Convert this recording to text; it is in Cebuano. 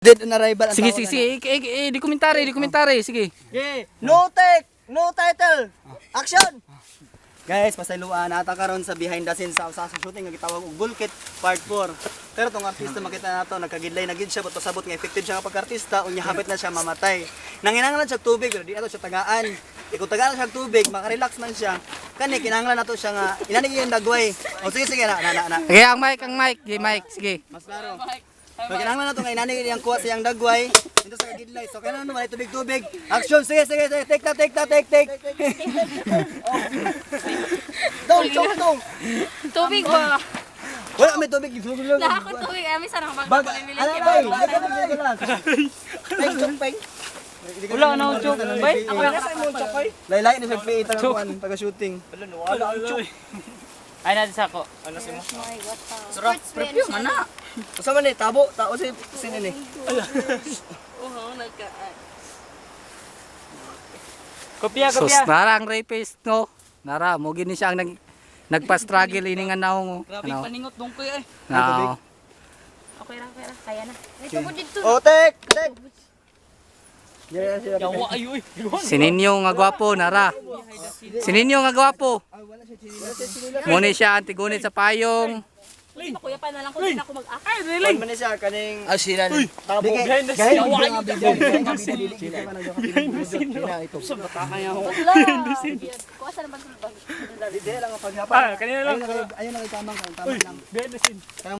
Dead on arrival ang Sige, tawag sige, na. sige. Di komentary, di komentary. Sige. No take! No title! Action! Guys, pasayloan nata karon sa behind the scenes sa usa sa shooting nga gitawag og Bulkit Part 4. Pero tong artista makita nato nagkagidlay na gid siya, but pasabot nga effective siya nga pag-artista, unya hapit na siya mamatay. Nanginahanglan siya og tubig pero di nato siya tagaan. E kung tagaan siya og tubig, makarelax man siya. Kani kinahanglan nato siya nga inani gyud dagway. O sige, sige, na na na. Na. Sige, ang mic, ang mic. Sige, mic. Sige. Mas klaro. So kinahanglan nato nga inani iyang kuha sa iyang dagway dito sa kagidlay. So kailangan naman tubig-tubig. Action, sige, sige, sige. Take na, take na, take, take. Dong, dong, dong. Tubig ba? Wala may tubig. Lahat ko tubig. Ay, minsan ako Bag, ano ba? Peng, chok, peng. Wala na akong chok, bay. Ako lang sa imong chok. Laylay na siya PA taga kuan, taga shooting. Ay, natin sa ako. Perfume man na. Usa man ni tabo, tao si sino ni. Oo, nagka. Kopya, Sus, kopya. nara ang rapist, no? Nara, mo gini siya ang nagpa-struggle ini nga naong. Oh. Grabe, Ano? paningot dong ko eh. Nao. Okay ra, okay ra. Kaya na. May tubod dito. Oh, take, take. Yawa ay uy. Si Ninyo nga gwapo, nara. Si Ninyo nga gwapo. Muna siya antigunit sa payong. Kuya pa na lang kung di na ako mag-act. Kuan man ni siya kaning Ah, sila ni. Tabo behind the scene. Behind the scene. Wala. Kuha sa naman sulbag. Di lang ang paghapon. Ah, kanina lang. Ayun lang, tamang, tamang lang. Behind the scene.